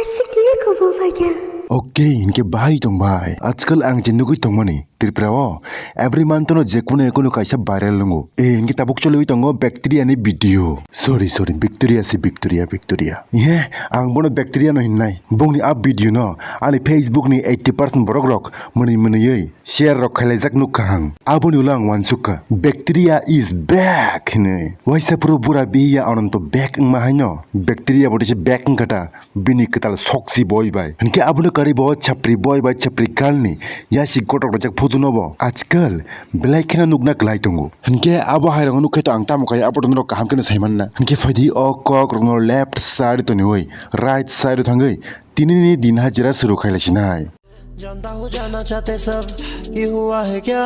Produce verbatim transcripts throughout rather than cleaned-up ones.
Sikti kubu phaikha. Okay, hinkhe bahai tong bai. Ajkal ang je nugui tongmani Tripura o every month no je kuno kuno kaisa viral nungo. Eh, hinkhe tabuk choliwi tongo bacteria ni video. Sorry, sorry, bacteria si bacteria, bacteria. Ihe, ang bono bacteria no hinnai. Bongni a video no ani Facebook ni eighty percent borok rok mwnwi mwnwiwi share rok khailaijak nukha ang. Aboni ulo ang uansukha, "Bacteria is back," hinwi. Waisa phuru bura biya Ananto back wngma haino bacteria bo tisa back wngkha ta, bini kwtal sokchi boi bai. Hinkhe abono karwi bo chapri boi bai chapri girl ni yasi gotok rojak photo no bo ajkal belai kheno nukna kwlai tongo. Hinkhe abo hai rok nukhe to ang tamo khai abo to norok kaham kheno saimanna. Hinkhe phaidi o kok rokno left side toniwi right side o thangwi tinini din hajira suru khailaisinai. जानता हूँ जानना चाहते सब कि हुआ है क्या।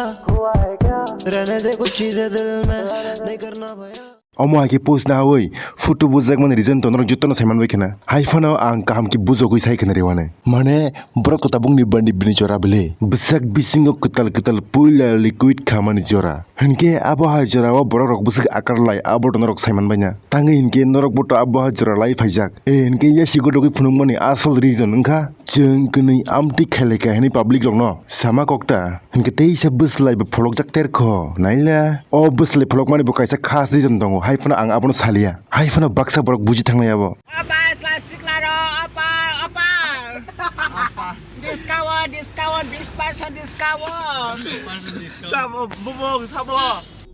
रहने दे कुछ चीजें दिल में, नहीं करना भया। Omo hai khe post na hawi photo bujak mani reason to norok jotono saiman bai khna. Hai phano ang kaham khe bujogwi sai khna rewani. Mane borok to tabukni bandi bini jora bele. Bwsak bisingo kwtal kwtal puila liquid khamani jora. Hinkhe abo hai jora o borok rok bwswk akar lai abo to norok saiman baina. Tangwi hinkhe norok bo to abo hai jora lai phaijak. E hinkhe yasigo dogwi phunukmani asol reason wngkha chwng kwnwi amtwi khailai kha hinwi public rokno sama kokta. Hinkhe teisa bwslai bo pholokjak terkho naila. O bwslai pholokmani bo kaisa khas reason tongo hai phano ang abono salia. Hai phano baksa borok buji thangnai abo. Apa sla sikla ro apa apa. Discount, discount, bis percent discount. Sabo, bubung, sabo.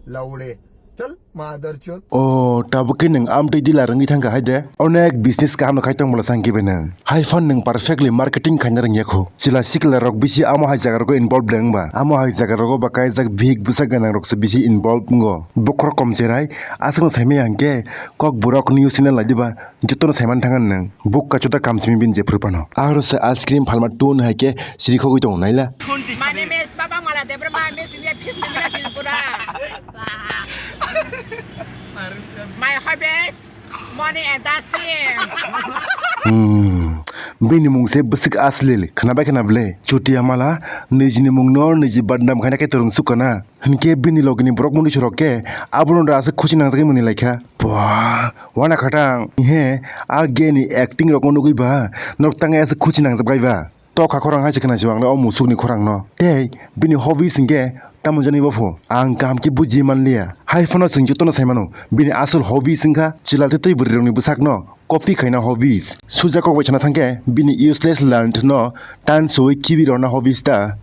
Laude. Chal, mother chod. O, tabuk khe nwng amtwi dealer wngwi thangkha hai de. Onek business kaham no khai tong bwla sang kibe nwng. Hai phano nwng perfectly marketing khaina rwngya kho. Chwla sikla rok bisi amo hai jaga rogo involve le wngba. Amo hai jaga rogo ba kaijak bihik bwsa gwnang rok se bisi involve wngo. Bokhorok kom cherai, aswkno saimaya hinkhe kok borok news channel lai diba. Jotono saiman thangani nwng. Buk kachuda kam simi bini jephuru phano. Aro se ice cream phalma tun hai khe siri khogwi tongo naila. My name is Baba Mala Debbarma, Miss India Fish Tripura Tripura. My hobbies, money and dancing. Hmm. Bini mung se bwswk aslil. Khwnabai khwna ble. Chutia Mala, nijini mung no niji badnam khaina khe twrwng sukana. Hinkhe bini logini borok mwnwi surok khe abono da aswk khuchi nangjagwi mwnwi laikha. Bwaa, wana khatang, ihe, a gay ni acting rokno nugwi ba, norok tangwi aswk khuchi nangjak bai ba. Tokha khorang hai se khna sio ang le o musuk ni khorang no. Tei bini hobbies hinkhe tamo jani bo pho. Ang kaham khe buji manliya. Hai phano chwng jotono sai mano. Bini asol hobbies wngkha chwla tei twi bwrwi rokni bwsak no copy khaina hobbies. Suja kok bai sana thangkhe bini useless land no tan soi khibi rona hobbies ta.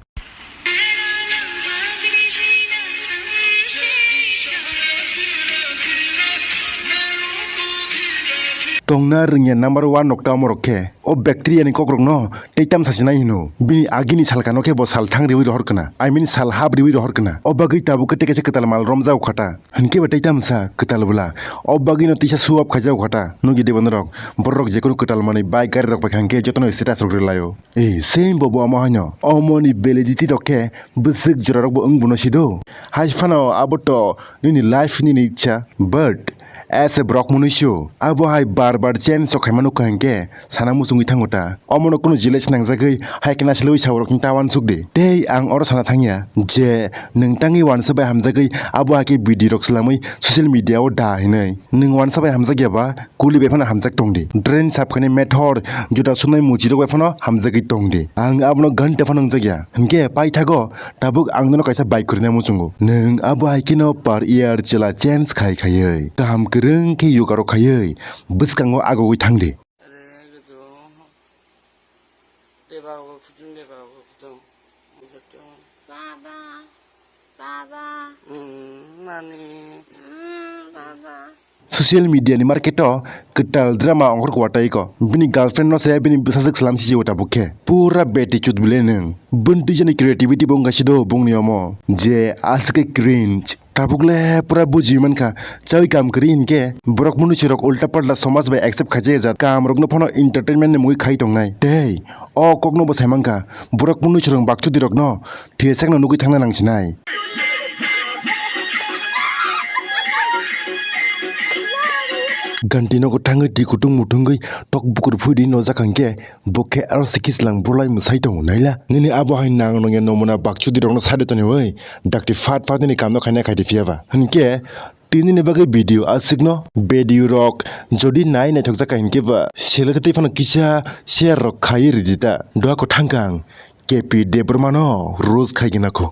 Tongna rwngya number one nokta omorok khe, o bacteria ni kokrokno teitam sasinai hino. Bini agini salkano khe bo sal thang riwi rohor kana, I mean sal hap riwi rohor kana. O bagwi tabuk khe tei kaisa kwtal mal romjak kha ta. Hinkhe bo teitam sa kwtal bwla. O bagwino tisa show off khaijak kha ta. Nukdi de bonorok, borok jekunu kwtal manwi bike gari rok pai kha hinkhe jotono status rok rwlaio. Eh, same bo bo omo haino. Omoni validity rok khe bwswk jora rok bo wng bono sido. Hai phano abo to nini life nini ichha. But as a borok mwnwi sio, abo hai bar bar change sok khaima nukha hinkhe sana muchungwi thango ta. Omono kunu jealous nangjagwi hai khe nasilwi saborokni ta uansuk di. Tei ang oro sana thangya je nwng tangwi uansa bai hamjagwi abo hai khe video rok swlamwi social media o da hinwi. Nwng uansa bai hamjakya ba kuli bai phano hamjak tongdi. Drain sap khainai method, juda sunai muchirok bai phano hamjagwi tongdi. Ang abono ghanta phano wngjakya. Hinkhe paithago tabuk ang nono kaisa bike kwrwina muchungo. Nwng abo hai kheno per year chwla change khai khaiwi, kaham kwrwng khe yoga rok khaiwi, bwskango agogwi thangdi. Baba, baba. Mm, nani? Mm, baba. Social media ni market o kwtal drama ongkhor kwatwi ko. Bini girlfriend no se bini bwsajwk salam sijio tabuk khe. Pura beti chut bile nwng. Bwntwi jani creativity bo wngkha sido bongni omo. Je aswk khe cringe. Tabuk le pura buji mankha. Chawi kam kwrwi hinkhe borok mwnwi sirok ulta palta somaj bai accept khaijak jat. Kam rokno phano entertainment ni mungwi khai tongnai. Tei o kokno bo sai mankha. Borok mwnwi sirok bakchudi rokno thwesakno nugwi thangna nangsinai. Ganti nogo thangwi twi kutung mutungwi tok bukur phuidi nojak hinkhe bo khe aro sikhi slang bolai mwsai tongo naila. Nini abo hai nang nongya nomuna bakchudi rokno sade toniwi dakti phat phat nini kamno khaina khaidi phiyaba. Hinkhe Tini ni bagwi video aswkno. Video rok jodi nai naithok jak hinkhe ba select tei phano kisa share rok khai ridi ta. Dua ko thangkang K P Debbarma no roast khai gina kho.